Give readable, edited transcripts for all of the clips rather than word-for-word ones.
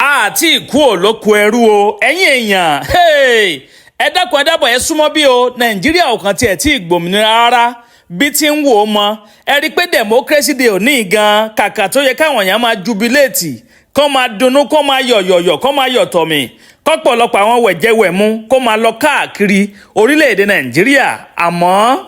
Àti ìkú òlóko ẹrú o. Ẹ̀yin èèyàn, ẹ dákun, ẹ dábọ̀, ẹ súnmọ́ bí o. Nàìjíríà ò kàn tiẹ̀ tí ì gbòmìnira rárá bí tí ń wò ó mọ. Ẹ rí i pé Democracy Day ò ní gan, kàkà tó yẹ káwọn èèyàn máa jubilate, kó máa dunnú, kó máa yọ̀yọ̀yọ̀, kó máa yọ̀tọ̀mì, kọ́pọ̀lọpọ̀ àwọn wẹ̀jẹwẹ̀mu kó máa lọ káàkiri orílẹ̀-èdè Nàìjíríà. Àmọ́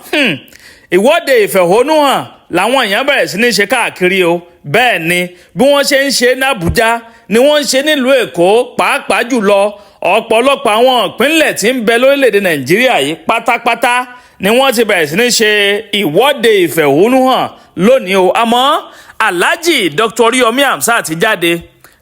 ìwọ́de ìfẹ̀hónúhàn làwọn èèyàn bẹ̀rẹ̀ sí ní ṣe káàkiri o. Bẹ́ẹ̀ ni bí wọ́n ṣe ń ṣe ní Àbújá ni wọ́n ń ṣe nílùú Èkó, pàápàá jùlọ ọ̀pọ̀lọpọ̀ àwọn ìpínlẹ̀ tí ń bẹ lórílẹ̀‐èdè Nàìjíríà yìí pátápátá ni wọ́n ti bẹ̀rẹ̀ sí ní ṣe ìwọ́de ìfẹ̀hónúhàn lónìí o. Àmọ́ Alhaji Dr. Oríyọmí Hamzat ti jáde,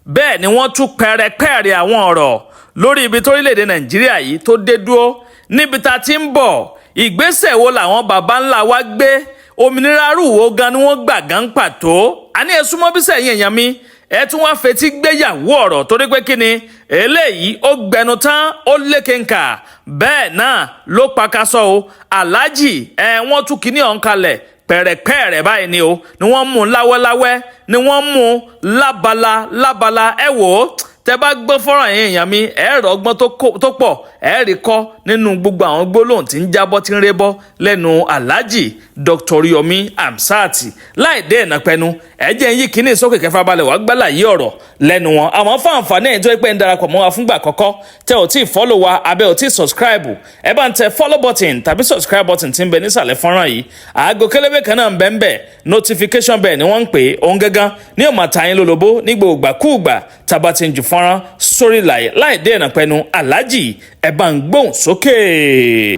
bẹ́ẹ̀ ni wọ́n tú pẹ́rẹpẹ́rẹ àwọn ọ̀rọ̀ lórí ibi tórílẹ̀‐èdè Nàìjíríà yìí tó dé dúró, níbi tá a ti ń bọ̀, ìgbésẹ̀ wo làwọn baba ńlá wa gbé, òmìnira rúwo gan ni wọ́n gbà gan pàtó. Àní ẹ súnmọ́ bí sẹ́yìn èèyàn mi, ẹ tún wá fetí gbéyàwó ọ̀rọ̀, torí pé kí ni eléyìí? Ó gbẹnu tán, ó lékenkà, bẹ́ẹ̀ náà ló pakasọ o. Aláàjì ẹ, wọ́n tún kíní ọ̀hún kalẹ̀ pẹ̀rẹ̀pẹ̀rẹ̀ báyìí ni o, ni wọ́n mú láwẹ́láwẹ́, ni wọ́n mú lábala lábala. Ẹ wò ó, tẹ bá gbọ́ fọ́nrán yẹn, èèyàn mi, ẹ rọ ọgbọ́n tó pọ̀, ẹ rí kọ́ nínú gbogbo àwọn gbólóhùn tí ń jábọ́, tí ń rébọ́ lẹ́nu Alhaji Dr. Yomi Hamzat. Láì dé ẹ̀nà pẹnu, ẹ jẹ́ ń yí kíní sókè kẹfà balẹ̀ wá gbálà yí ọ̀rọ̀ lẹ́nu wọn. Àmọ́ fún àǹfààní ẹ̀yin tó yẹ pé ń darapọ̀ mọ́ wa fúngbà àkọ́kọ́, tẹ ò tí ì follow wa, abẹ́ ò tí ì subscribe, ẹ bá ń tẹ follow button tàbí subscribe button tí ń bẹ nísàlẹ̀ fọ́nrán yìí. Aago kélébé kan náà ń bẹ ń bẹ, notification bell ni wọ́n ń pè é. Òun gángan ní ó máa ta yín lólobó ní gbogbo ìgbàkúùgbà tábà ti ń ju fọ́nrán sórí láì láì dé ẹ̀nà pẹnu. Alhaji, ẹ bá ń gbóhùn sókè.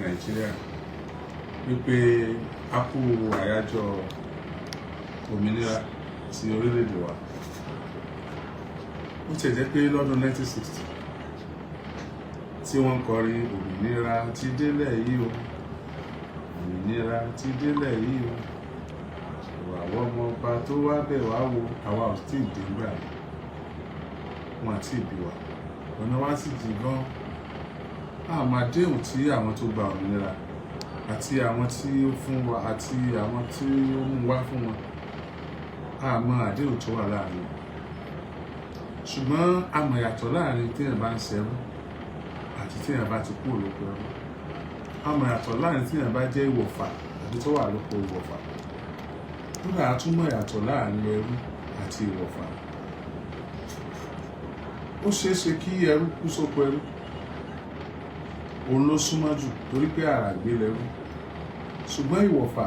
Nàìjíríà, wípé a kú àyájọ́ òmìnira ti orílẹ̀-èdè wa. Ó tiẹ̀ jẹ́ pé lọ́dún 1960 tí wọ́n kọrin "Òmìnira ti délẹ̀ yìí o, òmìnira ti délẹ̀ yìí o, àwọn ọmọ ọba tó wá bẹ̀ wá wo", àwa ò tí ì dé gbà, wọn àti ìbí wa, ọ̀nà wa sì jìn gan. Àmọ́ àdéhùn tí àwọn tó gba òmìnira àti àwọn tí ó fún wa àti àwọn tí ó mú wá fún wọn, àmọ́ àdéhùn tó wà láàrin wọn. Ṣùgbọ́n a mọ̀ yàtọ̀ láàrin téèyàn bá ń ṣẹrú àti téèyàn bá ti kú lóko ẹrú. A mọ̀ yàtọ̀ láàrin téèyàn bá jẹ́ ìwọ̀fà àti tó wà lóko ìwọ̀fà. Kódà, a tún mọ̀ yàtọ̀ láàrin ẹrú àti ìwọ̀fà. Ó ṣeé ṣe kí ẹrú kú sóko ẹrú, òun ló súnmọ́ jù torí pé àràgbé lẹrú. Ṣùgbọ́n ìwọ̀fà,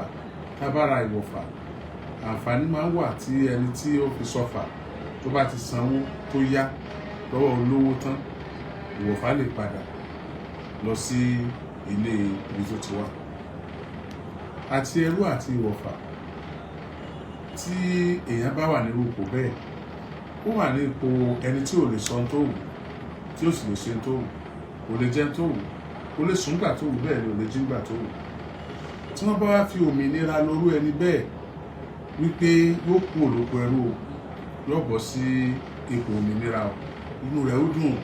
tábára ìwọ̀fà, àǹfààní máa ń wà tí ẹni tí ó fi sọfà tó bá ti sanwó tó yá lọ́wọ́ olówó tán, ìwọ̀fà lè padà lọ sí ilé ibi tó ti wá. Àti ẹrú àti ìwọ̀fà, tí èèyàn bá wà nírú ipò bẹ́ẹ̀, ó wà ní ipò ẹni tí ò lè sọ ohun tó wù, tí ó sì lè ṣe ohun tó wù, kò lè jẹun tó wù, kò lè sùn gbà tó wù, bẹ́ẹ̀ ni ò lè jí gbà tó wù. Tí wọ́n bá wá fi òmìnira lórú ẹni bẹ́ẹ̀ wípé yóò kú òlòkọ ẹrú o, yóò bọ́ sí ipò òmìnira o, inú rẹ̀ ó dùn,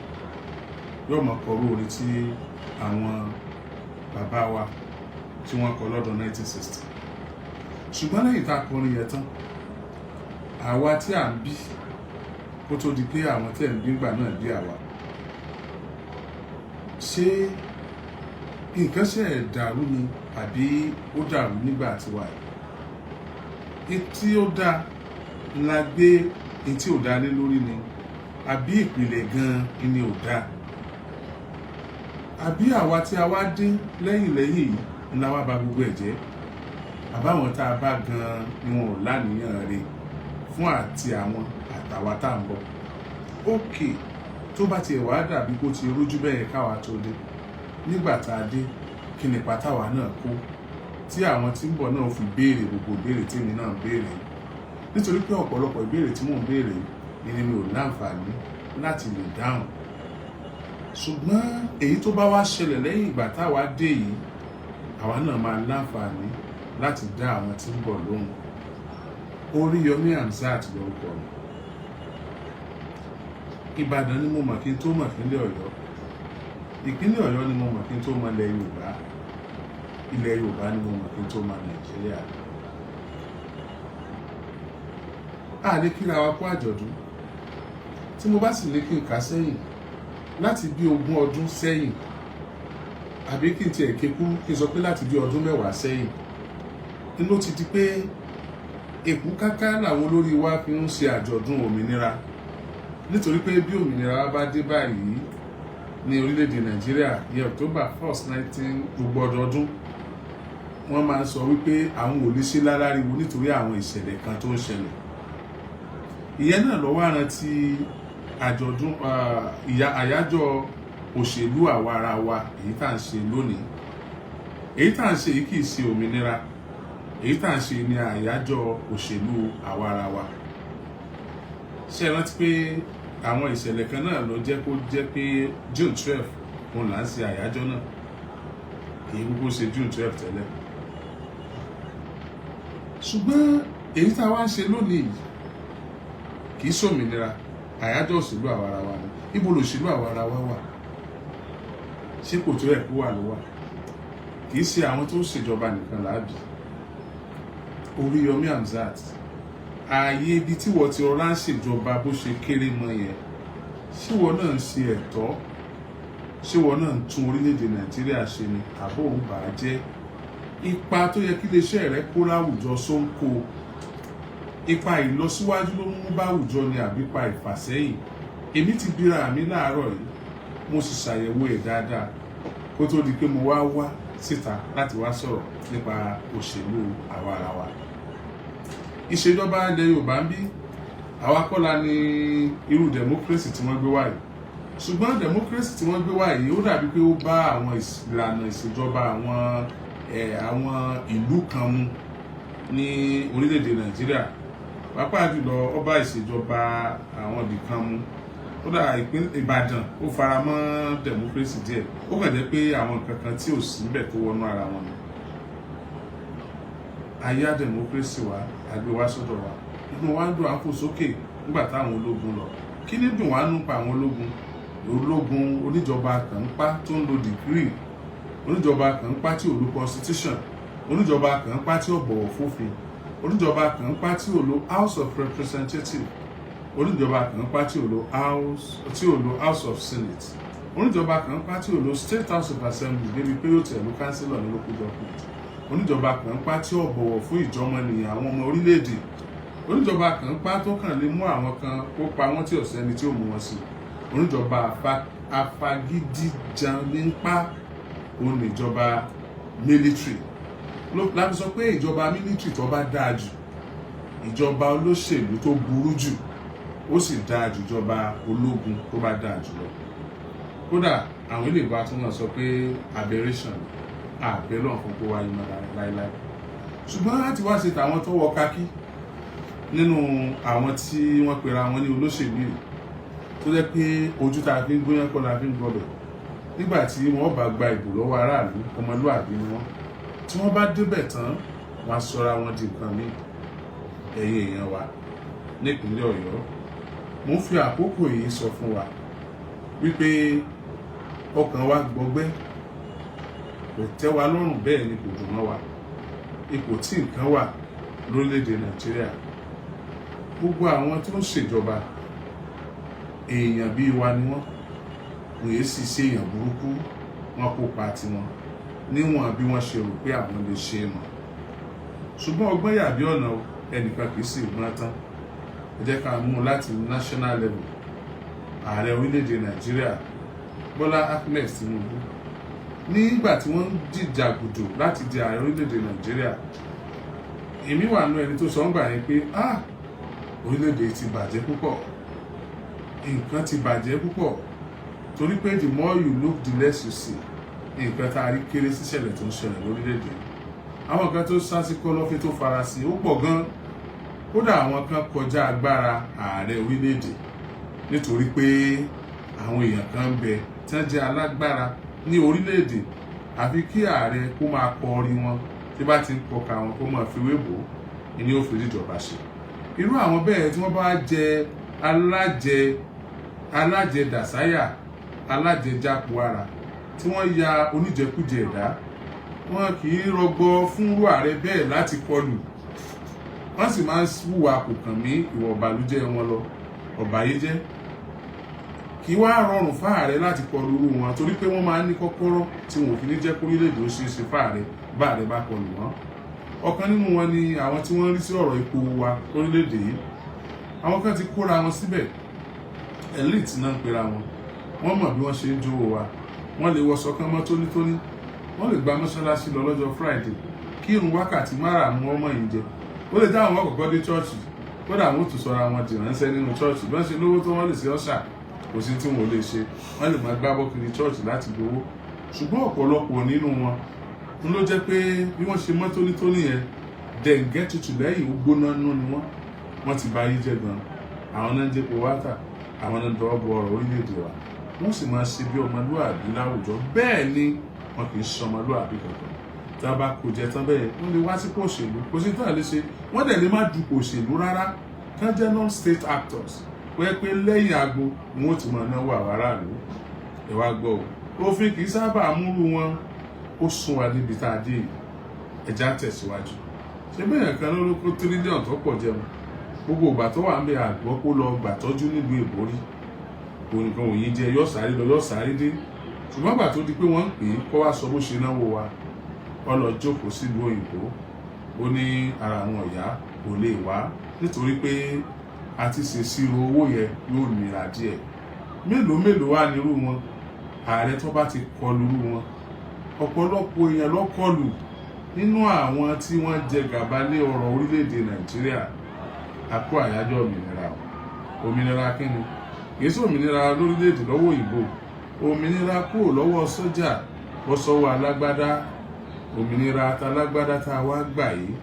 yóò máa kọrú orin tí àwọn bàbá wa tí wọ́n kọ lọ́dún 1960. Ṣùgbọ́n lẹ́yìn tá a kọrin yẹn tán, àwa tí à ń bí kó tó di pé àwọn tí ẹ̀ ń bí gbà náà bí àwa, ṣé nǹkan ṣe ẹ̀ dàrú ni àbí ó dàrú nígbà tiwa yìí? Tí ó dá la gbé tí ò dá lé lórí ni, àbí ìpìlẹ̀ gan-an ni ò dá, àbí àwa tí a wá dé lẹ́yìn lẹ́yìn yìí ńlá wá ba gbogbo ẹ̀ jẹ́, àbáwọn tá a bá gan-an ni wọn ò láníyàn rẹ̀ fún àti àwọn àtàwa tá à ń bọ̀? Ókè, tó bá tiẹ̀ wá dàbí kó ti rújú bẹ́ẹ̀ káwa tó dé, nígbà tá a dé, kí nípa táwa náà kó tí àwọn tí ń bọ̀ náà fi béèrè gbogbo ìbéèrè tí èmi náà ń béèrè? Nítorí pé ọ̀pọ̀lọpọ̀ ìbéèrè tí mò ń béèrè ni mi ò láǹfààní láti lè dáhùn. Ṣùgbọ́n èyí tó bá wá ṣẹlẹ̀ lẹ́yìn ìgbà táwa dé yìí, àwa náà máa láǹfààní láti dá àwọn tí ń bọ̀ lóhùn. Oríyọmí Hamzat lórúkọ mi. Ìbàdàn ni mo mọ̀ kí n tó mọ̀ ìpínlẹ̀ Ọ̀yọ́. Ìpínlẹ̀ Ọ̀yọ́ ni mo mọ̀ kí n tó mọ̀ ilẹ̀ Yorùbá. Ilẹ̀ Yorùbá ni mo mọ̀ kí n tó mọ̀ Nàìjíríà. A lè kíra wa kú àjọ̀dún tí Tí mo bá sì ní kí n kà sẹ́yìn láti bí 20 ọdún sẹ́yìn, àbí kí n tiẹ̀ kékú kí n sọ pé láti bí ọdún 10 sẹ́yìn ni ló ti di pé èkú káká làwọn olórí wa fi ń ṣe àjọ̀dún òmìnira, nítorí pé bí òmìnira wa bá dé báyìí ní orílẹ̀-èdè Nàìjíríà ní October 1st 19 gbogbo ọdọọdún, wọ́n máa ń sọ wípé àwọn ò lè ṣe láláriwo nítorí àwọn ìṣẹ̀lẹ̀ kan tó ń ṣẹlẹ̀. Ìyẹn náà ló wá rántí àjọ̀dún àyájọ́ òṣèlú àwa ara wa èyí tá à ń ṣe lónìí. Èyí tá à ń ṣe yìí kì í ṣe òmìnira. Èyí tá à ń ṣe ní àyájọ́ òṣèlú àwa ara wa. Ṣé ẹ rántí pé àwọn ìṣẹ̀lẹ̀ kan náà ló jẹ́ kó jẹ́ pé June 12 òun là ń ṣe àyájọ́ náà? Kì í kúkú ṣe June 12 tẹ́lẹ̀. Ṣùgbọ́n èyí tá a wá ń ṣe lónìí yìí kì í ṣòmìnira, àyájọ́ òṣèlú àwa ara wa ni. Ibo lòṣèlú àwa ara wa wà? Ṣé kò tó ẹ̀kú wà ló wà? Kì í ṣe àwọn tó ń ṣèjọba nìkan làábì. Oríyọmí Hamzat, ààyè ibi tí wọ́n ti rọra ń ṣèjọba bó ṣe kéré mọ́ yẹn, ṣé wọ́n náà ń ṣe ẹ̀tọ́? Ṣé wọ́n náà ń tún orílẹ̀-èdè Nàìjíríà ṣe ni, àbó òun bà á jẹ́? Ipa tó yẹ kí iléeṣẹ́ rẹ kó láwùjọ sóńkó, ipa ìlọsíwájú ló mú bá àwùjọ ni, àbí ipa ìfàsẹ́yìn? Èmi ti bíra mi láàárọ̀ yìí, mo sì ṣàyẹ̀wò ẹ̀ dáadáa kó tó di pé mo wá wá síta láti wá sọ̀rọ̀ nípa òṣèlú àwa ara wa. Ìṣèjọba ilẹ̀ Yorùbá ń bí, àwa kọ́ la ní irú democracy tí wọ́n gbé wá yìí. Ṣùgbọ́n democracy tí wọ́n gbé wá yìí, ó dàbí pé ó bá àwọn ìlànà ìṣèjọba àwọn ìlú kan mu ní orílẹ̀-èdè Nàìjíríà, pàápàá jùlọ ó bá ìṣèjọba àwọn ibì kan mu. Ó dà ìpín Ìbàdàn, ó fara mọ́ democracy díẹ̀. Ó kàn jẹ́ pé àwọn nǹkan kan tí ò sí níbẹ̀ tó wọnú ara wọn ni. Aya democracy wa àgbé wá sọ́dọ̀ wa, inú wa ń dùn, à ń fò sókè nígbà táwọn ológun lọ. Kí ni dùn wá nù pa àwọn ológun? Ológun oníjọba kan ń pa tó ń lo decree, oníjọba kan ń pa tí ò lo constitution, oníjọba kan ń pa tí ò bọ̀wọ̀ fófin, oníjọba kan ń pa tí ò lo House of Representatives, oníjọba kan ń pa tí ò lo House of Senate, oníjọba kan ń pa tí ò lo State House of Assembly, débi pé yóò tẹ̀lú councillor ní local government, oníjọba kan ń pa tí ò bọ̀wọ̀ fún ìjọmọnìyàn àwọn ọmọ orílẹ̀-èdè, oníjọba kan ń pa tó kàn lè mú àwọn kan kó pa wọ́n tí ò sẹ́ni tí ò mú wọn sí, oníjọba afagídíjan ní ń pa òun níjọba military. Láti sọ pé ìjọba military tó bá dáa jù, ìjọba olóṣèlú tó burú jù, ó sì dáa jù ìjọba ológun tó bá dáa jù lọ. Kódà àwọn ilé ìbá tún náà sọ pé aberration àbẹ́lọ̀ fún kó wáyé mọ́ láéláé. Ṣùgbọ́n láti wá ṣe tàwọn tó wọ kákí nínú àwọn tí wọ́n pera wọn ní olóṣèlú yìí, tó jẹ́ pé ojú tá a fi ń gbóyán kọ́ la fi ń gbọ́bẹ̀, nígbà tí wọ́n bá gba ìbò lọ́wọ́ aráàlú, ọmọlúàbí ni wọ́n. Tí wọ́n bá débẹ̀ tán, wọ́n á sọra wọn di nǹkan míì. Ẹ̀yin èèyàn wa nípínlẹ̀ Ọ̀yọ́, mo ń fi àkókò yìí sọ fún wa wípé ọkàn wa gbọgbẹ́, kò tẹ́ wa lọ́rùn, bẹ́ẹ̀ ni kò dùn mọ́ wa ipò tí nǹkan wà lórílẹ̀‐èdè Nàìjíríà. Gbogbo àwọn tó ń ṣèjọba, èèyàn bíi wa ni wọ́n. Kò yẹ sì ṣe èèyàn burúkú. Wọn kópa tiwọn níwọ̀n bí wọ́n ṣe rò pé àwọn lè ṣe é mọ̀. Ṣùgbọ́n ọgbọ́n yàbí ọ̀nà, ẹnìkan kì í sì gbọ́n tán. Ẹ jẹ́ ká mú un láti national level. Ààrẹ orílẹ̀-èdè Nàìjíríà, Bọ́lá Ahmed Tinubu, nígbà tí wọ́n ń jìjàgùdù láti di ààrẹ orílẹ̀-èdè Nàìjíríà, èmi wà nú ẹni tó sọ ń gbà yẹn pé, ah, orílẹ̀-èdè ti bàjẹ́ púpọ̀, nǹkan ti bàjẹ́ púpọ̀, torí pé the more you look, the less you see. Nǹkan tá a rí kéré síṣẹ̀lẹ̀ tó ń ṣẹlẹ̀ lórílẹ̀-èdè. Àwọn kan tó sá sí kọ̀lọ̀fín, tó farasin, ó pọ̀ gan. Kódà àwọn kan kọjá agbára ààrẹ orílẹ̀-èdè, nítorí pé àwọn èèyàn kan ń bẹ tí wọ́n jẹ́ alágbára ní orílẹ̀-èdè, àfi kí ààrẹ kó máa kọ orí wọn. Tí bá ti ń kọka wọn, kó máa fi wé bò ó ní ó fi ríjọba ṣe. Irú àwọn bẹ́ẹ̀ tí wọ́n bá jẹ alájẹ, alájẹ dàsáyà, alájẹjápo ara, tí wọ́n ya oníjẹkújẹ ẹ̀dá, wọn kì í rọgbọ fúnrú ààrẹ bẹ́ẹ̀ láti kọlù. Wọ́n sì máa ń hùwà kò kàn mí, ìwà ọ̀bàlújẹ́ wọn lọ ọ̀bàyéjẹ́. Kì í wá rọrùn fáàrẹ láti kọlu irú wọn, torí pé wọ́n máa ń ní kọ́kọ́rọ́ tí wọn ò fi ní jẹ́ kórílẹ̀-èdè ó ṣeé ṣe fáàrẹ bá ààrẹ bá kọlù wọn. Ọ̀kan nínú wọn ni àwọn tí wọ́n ń rí sí ọ̀rọ̀ epo wa lórílẹ̀-èdè yìí. Àwọn kan ti kóra wọn síbẹ̀, elite náà ń pera wọn. Wọ́n mọ̀ bí wọ́n ṣe ń jówó wa. Wọ́n lè wọṣọ kán mọ́ tónítóní, wọ́n lè gba mọ́ṣáláṣí lọ lọ́jọ́ Friday, kí irun wákàtí 5 ọmọ yìí jẹ. Ó lè dáhùn wọn kọ̀kọ́ dé chọ́ọ̀chì, kódà àwọn ò tún sọra wọn dìránṣẹ́ nínú chọ́ọ̀chì. Bí wọ́n ṣe lówó tó, wọ́n lè ṣe ọ́ṣà, kò sí tí wọn ò lè ṣe. Wọ́n lè máa gbábọ́ kiri chọ́ọ̀chì láti gbowó. Ṣùgbọ́n ọ̀pọ̀lọpọ̀ nínú wọn ń ló jẹ́ pé bí wọ́n ṣe mọ́ tónítóní yẹn, dẹ̀ǹgẹ́ tutù lẹ́yìn, ó gbóná nú ni wọ́n. Wọ́n ti bà ayé jẹ́ gan. Àwọn náà ń jẹ́po wáta, àwọn náà ń dọwọ́ bo ọ̀rọ̀ orílẹ̀-èdè wa. Wọ́n sì máa ṣe bí ọmọlúàbí láwùjọ, bẹ́ẹ̀ ni wọn kì í ṣọmọlúàbí kankan. Tá a bá kò jẹ tán bẹ́ẹ̀, wọ́n lè wá sípò òṣèlú, kò sí tán lè ṣe. Wọ́n dẹ̀ lè má dupò òṣèlú rárá, kán jẹ́ non-state actors, wọ́n pé lẹ́yìn agbo ni wọ́n ti máa náwó àwọn aráàlú. Ẹ wá gbọ́ o, òfin kì í sábà múrú wọn. Ó sún wa níbi tá a dé yìí. Ẹja tẹ̀síwájú. Ṣé bẹ́ẹ̀ kan ló kó tírílíọ̀nù tó pọ̀ jẹun? Gbogbo ìgbà tó wà ń bẹ, àgbọ̀ kó lọ gbàtọ́jú nílùú èbórí nǹkan òyìn jẹ, yóò sáré lọ, yóò sáré dé. Ṣùgbọ́n ìgbà tó di pé wọ́n ń pè é kó wá sọ bó ṣe náwó wa, ó lọ jókòó sílùú òyìnbó. Ó ní ara àwọn ọ̀yá kò lè wá, nítorí pé a ti ṣèṣirò owó yẹn, yóò nira díẹ̀. Mélòó mélòó wà nírú wọn? Ààrẹ tó bá ti kọlu irú wọn, ọ̀pọ̀lọpọ̀ èèyàn ló kọlù nínú àwọn tí wọ́n jẹ gàba lé ọrọ̀ orílẹ̀-èdè Nàìjíríà. A kú àyájọ́ òmìnira o. Òmìnira kínni? Kìí sí òmìnira lórílẹ̀-èdè lọ́wọ́ òyìnbó, òmìnira kúrò lọ́wọ́ sọ́jà bọ́ sọ́wọ́ alágbádá. Òmìnira atalágbádá tá a wá gbà yìí,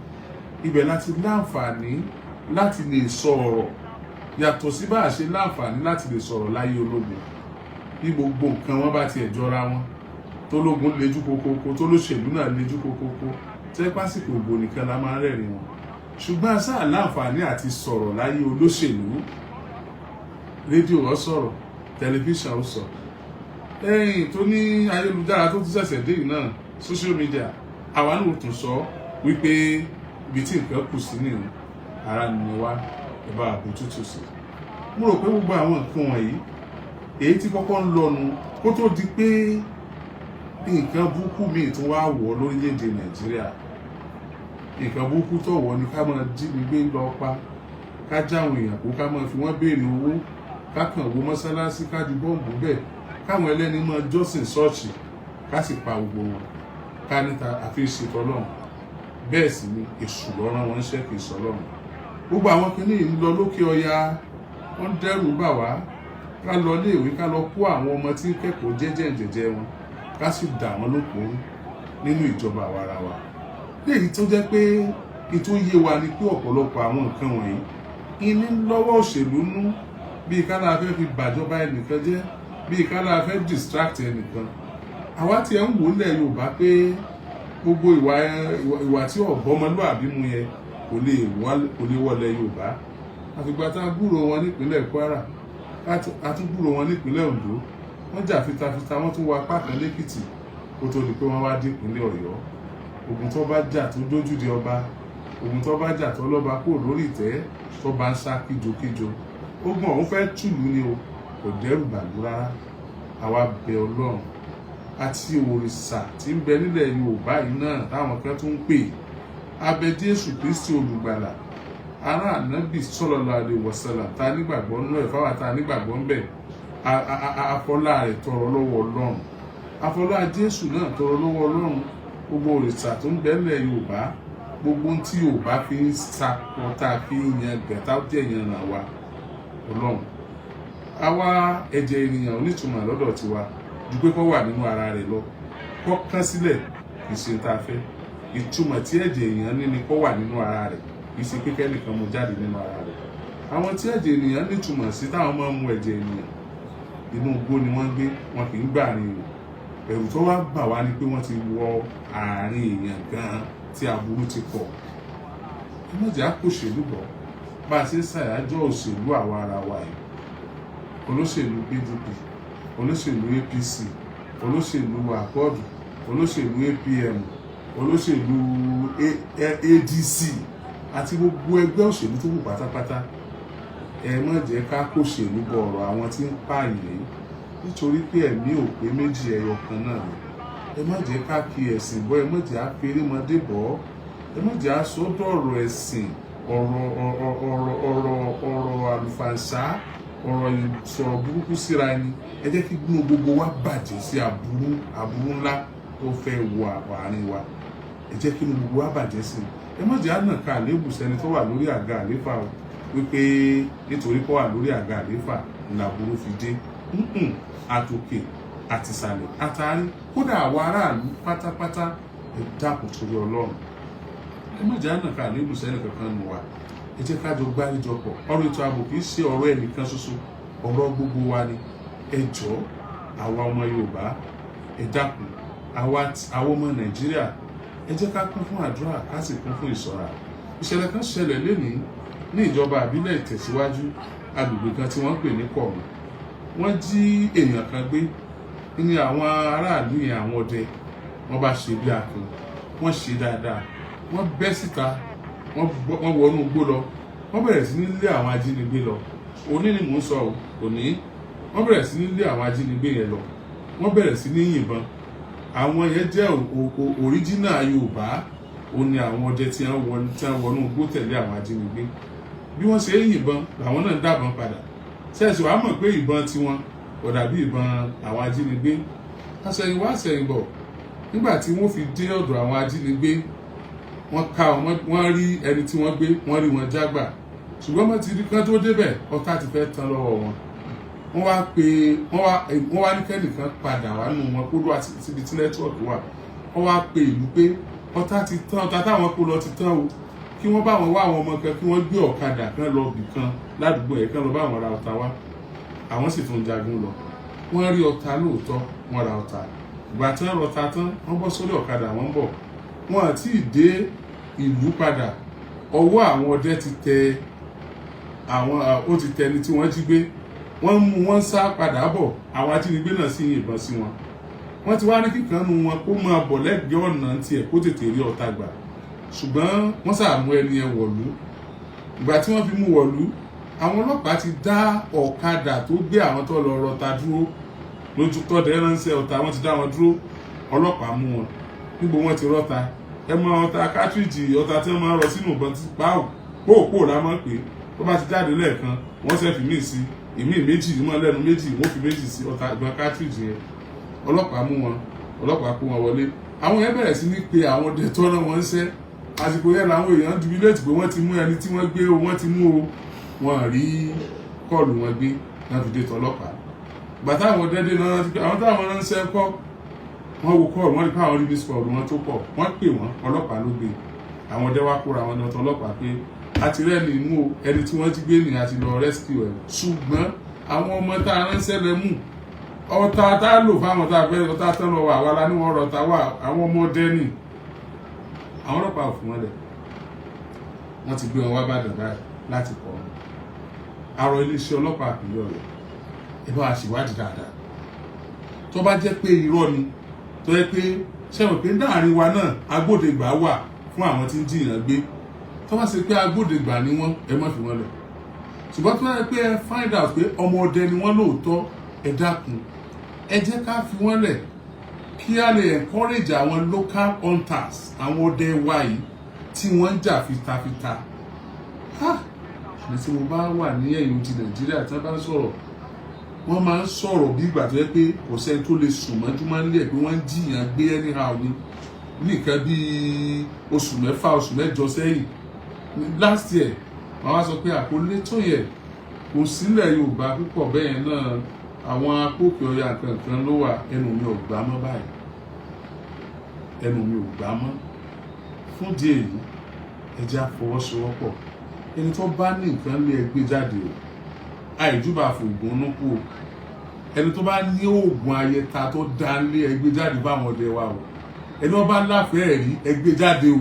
ibẹ̀ láti láǹfààní láti lè sọ ọ̀rọ̀, yàtọ̀ sí bá a ṣe láǹfààní láti lè sọ̀rọ̀ láyé ológun. Bí gbogbo nǹkan wọn bá tiẹ̀ jọra wọn, tólógun lejú kokoko, tólóṣèlú náà lejú kokoko, tẹ́ pásìkò òbò nìkan la máa ń rẹ́rìn wọn. Ṣùgbọ́n a sáà láǹfààní àti sọ̀rọ̀ láyé olóṣèlú. Rédíò ó sọ̀rọ̀, tẹlifíṣàn ó sọ, ẹ̀yìn tó ní ayélujára tó tún ṣẹ̀ṣẹ̀ dé yìí náà, social media, àwa náà tún sọ wípé ibi tí nǹkan kù sí nìyẹn. Ara ni wá, ẹ bá àbójútó sí. Mo rò pé gbogbo àwọn nǹkan wọ̀nyí, èyí tí kọ́kọ́ ń lọnu kó tó di pé nǹkan burúkú míì tún wá wọ̀ lórílẹ̀‐èdè Nàìjíríà. Nǹkan burúkú tó wọ̀ ni ká máa jí ni gbé lọ pa, ká jáwọn èèyàn kó, ká máa fi wọ́n béèrè owó, ká kàn wó mọ́sálásí, ká ju bọ́ǹbù bẹ́ẹ̀, káwọn ẹlẹ́ni máa jọ́sìn ṣọ́ọ̀ṣì, ká sì pa gbogbo wọn, ká níta àfi ṣètò Ọlọ́run. Bẹ́ẹ̀ sì ni èṣù lọ́rán wọn ń ṣẹ́, kì í sọ Ọlọ́run. Gbogbo àwọn kinní yìí ń lọ lókè ọya, wọ́n ń dẹ́rù bà wá. Ká lọ iléèwé, ká lọ kó àwọn ọmọ tí ń kẹ́kọ̀ọ́ jẹ́jẹ́ jẹ́jẹ́ wọn, ká sì dà wọ́n lókòó nínú ìjọba àwarawa, léyìí tó jẹ́ pé ètò yé wa ni pé ọ̀pọ̀lọpọ̀ àwọn nǹkan wọ̀nyí ìní lọ́wọ́ òṣèlú nú, bíi ká láa fẹ́ fi bàjọba ẹnìkan jẹ́, bíi ká láa fẹ́ distract ẹnìkan. Àwa tiẹ̀ ń wò lẹ̀ Yorùbá pé gbogbo ìwà tí ọ̀bọ̀mọlúàbí mu yẹn kò lè wọlé Yorùbá. Àfìgbà tá a gbúrò wọn nípínlẹ̀ Kwara, a tún gbúrò wọn nípínlẹ̀ Ondo, wọ́n jà fitafita, wọ́n tún wọ apá kan lẹ́kìtì, kó tó di pé wọ́n wá dé ìpínlẹ̀ Ọ̀yọ́. Ogun tó bá jà tó dójú de ọba, ogun tó bá jà tó lọ́ba kúrò lórí ìtẹ́, tó bá ń sá kíjokíjo, ogun ọ̀hún fẹ́ tùlú ni o, kò dẹ́rù bàlú rárá. Àwa bẹ Ọlọ́run àti òrìṣà tí ń bẹ nílẹ̀ Yorùbá yìí náà táwọn kan tún ń pè, abẹ Jésù Kristi olùgbàlà, ará ànábì sallallahu alaihi wasallam, ta nígbàgbọ́ nú ẹ̀, fáwọn ta nígbàgbọ́ ń bẹ̀, afọlá rẹ̀ tọrọ lọ́wọ́ Ọlọ́run, afọlá Jésù náà tọrọ lọ́wọ́ Ọlọ́run, gbogbo òrìṣà tó ń bẹ nílẹ̀ Yorùbá, gbogbo ohun tí Yorùbá fi ń sakọ, tá a fi ń yan gàtá jẹ́ yan ràn wá, Ọlọ́run àwa. Ẹ̀jẹ̀ ènìyàn onítumọ̀ lọ́dọ̀ tiwa ju pé kó wà nínú ara rẹ̀ lọ, kó kán sílẹ̀, kì í ṣe tá a fẹ́. Ìtumọ̀ tí ẹ̀jẹ̀ èèyàn ní ni kó wà nínú ara rẹ̀, kì í ṣe pé kẹ́nìkan mú jáde nínú ara rẹ̀. Àwọn tí ẹ̀jẹ̀ ènìyàn nítumọ̀ sí, táwọn máa ń mu ẹ̀jẹ̀ ènìyàn, inú igbó ni wọ́n gbé, wọn kì í gbà àárín èèyàn. Ẹ̀rù tó wá bà wá ni pé wọ́n ti wọ àárín èèyàn gan-an tí aburú ti pọ̀. Ẹ má jẹ́ àkóṣèlú bọ̀ bá a ṣe ń ṣàyájọ́ òṣèlú àwa ara wa yìí. Olóṣèlú PDP, olóṣèlú APC, olóṣèlú Accord, olóṣèlú APM, olóṣèlú ADC àti gbogbo ẹgbẹ́ òṣèlú tó kù pátápátá, Ẹ má jẹ́ ká kòṣèlú bọ ọ̀rọ̀ àwọn tí ń pààyàn yìí, nítorí pé ẹ̀mí ò pé méjì, ẹyọ kan náà ni. Ẹ má jẹ́ ká kí ẹ̀sìn bọ́, ẹ má jẹ́ á ferémọdé bọ́, ẹ má jẹ́ á sọ́dọ̀ ọ̀rọ̀ ẹ̀sìn, ọ̀rọ̀ ọ̀rọ̀ ọ̀rọ̀ ọ̀rọ̀ àlùfàǹṣá, ọ̀rọ̀ ìsọ̀rọ̀ burúkú síra ẹni. Ẹ jẹ́ kí inú gbogbo wa bàjẹ́ sí aburú, aburú ńlá tó fẹ́ wọ àárín wa. Ẹ jẹ́ kí inú gbogbo wa bàjẹ́ sí i. Ẹ má jẹ́ ànàká àléébù sẹ́ni tó wà lórí àga àléfà o, wípé nítorí pé ó wà lórí àga àléfà làbúrú fi dé. Àtòkè àtìsàlẹ̀ àtàrí, kódà àwa aráàlú pátápátá, ẹ dákun torí Ọlọ́run, ẹ má jẹ́ ànàká àléébù sẹ́ni kankan nù wa. Ẹ jẹ́ ká jọ gbáríjọpọ̀. Ọ̀rọ̀ ètò ààbò kì í ṣe ọ̀rọ̀ ẹnìkan ṣoṣo, ọ̀rọ̀ gbogbo wa ni. Ẹ jọ̀ọ́, àwa ọmọ Yorùbá, ẹ dákun, àwa ọmọ Nàìjíríà, ẹ jẹ́ ká kún fún àdúrà, ká sì kún fún ìṣọ́ra. Ìṣẹ̀lẹ̀ kan ṣẹlẹ̀ lénìí ní ìjọba àbílẹ̀ Ìtẹ̀síwájú, agbègbè kan tí wọ́n ń pè ní Kọ̀mù. Wọ́n jí èèyàn kan gbé ní àwọn aráàlú yẹn. Àwọn ọdẹ, wọ́n bá ṣe bí akin, wọ́n ṣe dáadáa, wọ́n bẹ́ síta, wọ́n wọnú igbó lọ, wọ́n bẹ̀rẹ̀ sí ní lé àwọn ajínigbé lọ. Òní ni mò ń sọ o, òní. Wọ́n bẹ̀rẹ̀ sí ní lé àwọn ajínigbé yẹn lọ, wọ́n bẹ̀rẹ̀ sí ní yìnbọn. Àwọn yẹn jẹ́ original Yorùbá. Ó ní àwọn ọdẹ tí wọ́n wọnú igbó tẹ̀lé àwọn ajínigbé. Bí wọ́n ṣe ń yìnbọn làwọn náà ń dábọn padà. Ṣẹ́ẹ̀sì wàá mọ̀ pé ìbọn tiwọn kò dàbí ìbọn àwọn ajínigbé. Àṣẹ̀yìnwá àṣẹ̀yìnbọ̀, nígbà tí wọ́n fi dé ọ̀dọ̀ àwọn ajínigbé, wọ́n ká wọn, wọ́n rí ẹni tí wọ́n gbé, wọ́n rí wọn jágbà. Ṣùgbọ́n wọ́n ti rí kán tó débẹ̀, ọ̀tá ti fẹ́ tán lọ́wọ́ wọn. Wọ́n wá pé wọ́n wá ní kẹ́nìkan padà wá nù wọn kó lọ́wọ́ síbi tí network wà. Wọ́n wá pe ìlú pé ọ̀tá ti tán, ọ̀tá táwọn kó lọ ti tán o, kí wọ́n bá wọn wá àwọn ọmọ kan, kí wọ́n gbé ọ̀kadà kan lọ bì kan ládùúgbò yẹn, kán lọ bá wọn ra ọ̀tá wá. Àwọn sì tún jagun lọ. Wọ́n rí ọ̀tá lóòótọ́, wọ́n ra ọ̀tá. Ìgbà tí wọ́n rọta tán, wọ́n bọ́ sórí ọ̀kadà, wọ́n ń bọ̀. Wọ́n àti dé ìlú padà, ọwọ́ àwọn ọdẹ ti tẹ àwọn, ó ti tẹ ẹni tí wọ́n jí gbé. Wọ́n mú wọn sá padà bọ̀, àwọn ajínigbé náà sì yìnbọn sí wọn. Wọ́n ti wá ní kíkan nu wọn kó máa bọ̀ lẹ́gbẹ̀ẹ́ ọ̀nà tiẹ̀ kó tètè rí ọ̀tá gbà, ṣùgbọ́n wọ́n sàmú ẹni ẹ wọ̀lú. Ìgbà tí wọ́n fi mú wọ̀lú, àwọn ọlọ́pàá ti dá ọ̀kadà tó gbé àwọn tó lọ rọta dúró lójú tọ́dẹ ránṣẹ́ ọ̀tá. Wọ́n ti dá wọn dúró, ọlọ́pàá mú wọn níbo wọ́n ti rọ́ta. Ẹ mọ ọta cartridge, ọta tí wọ́n máa ń rọ sínú ìbọn tí páò póòpóò la máa ń pè é. Tó bá ti jáde lẹ́ẹ̀kan, wọ́n ṣe fi míì sí, ìmíì méjì mọ́ lẹ́nu méjì, wọ́n fi méjì sí ọta ìbọn cartridge yẹn. Ọlọ́pàá mú wọn, ọlọ́pàá kó wọn wọlé. Àwọn yẹn bẹ̀rẹ̀ sí ní pe àwọn ọdẹ tó rán wọn ṣẹ́. Àsìkò yẹn làwọn èèyàn jubilate pé wọ́n ti mú ẹni tí wọ́n gbé o, wọ́n ti mú o. Wọ́n rí call wọn gbé náà fi dé tọlọ́pàá. Gbàtà àwọn ọdẹ dé náà, àwọn táwọn ránṣẹ́ kọ́, wọ́n wo call, wọ́n rí pé àwọn rí miss call wọn tó pọ̀. Wọ́n pè wọ́n, ọlọ́pàá ló gbé. Àwọn ọdẹ wá kóra wọn lọ́tọ̀ ọlọ́pàá pé a ti rẹ́ni mú o, ẹni tí wọ́n ti gbé ní àti lọ rescue ẹ̀, ṣùgbọ́n àwọn ọmọ tá a ránṣẹ́ lẹ mú. Ọta tá a lò fáwọn tá a fẹ́ ọta tán lọ wà wá la ní wọ́n rọta wà àwọn ọmọ ọdẹ nì. Àwọn ọlọ́pàá ò fún wọn lẹ̀, wọ́n ti gbé wọn wá bàdàn báyìí láti kọ́ wọn. Àrò iléeṣẹ́ ọlọ́pàá àpilẹ̀ Ọ̀yọ́, ẹ bá wa ṣèwádìí dáadáa. Tó bá jẹ́ pé irọ́ ni, tó yẹ pé ṣẹ́wọ̀n pé láàrin wa náà agbódegbà wà fún àwọn tí ń jiyàn gbé, tó bá ṣe pé agbódegbà ni wọ́n, ẹ má fi wọ́n lẹ̀. Ṣùgbọ́n tó yẹ pé ẹ find out pé ọmọ ọdẹ ni wọ́n lóòótọ́, ẹ dákun, ẹ jẹ́ ká fi wọ́n lẹ̀, kí a lè encourage àwọn local hunters, àwọn ọdẹ wa yìí tí wọ́n ń jà fitafita. Ní tí mo bá wà ní ẹ̀yìn odi Nàìjíríà, tí wọ́n bá ń sọ̀rọ̀, wọ́n máa ń sọ̀rọ̀ bí ìgbà tó yẹ pé kò sẹ́ni tó lè sùn mọ́júmọ́ nílẹ̀ pé wọ́n ń jìyàn gbé anyhow ni. Ní nǹkan bíi oṣù 6, oṣù 8 sẹ́yìn, last year, wọ́n wá sọ pé àkọlé tó yẹ kò sílẹ̀ Yorùbá púpọ̀ bẹ́ẹ̀ náà, àwọn akókè ọya kankan ló wà. Ẹnu mi ò gbà mọ́ báyìí, ẹnu mi ò gbà mọ́. Fún díẹ̀ yìí, ẹ jẹ́ á fọwọ́sowọ́pọ̀. Ẹni tó bá ní nǹkan lé, ẹ gbé jáde o. Àìjúbà fògùn núkú o. Ẹni tó bá ní oògùn ayẹta tó dá lé, ẹ gbé jáde báwọn ọdẹ wa o. Ẹni tó bá láfẹ̀ẹ́ rí, ẹ gbé jáde o.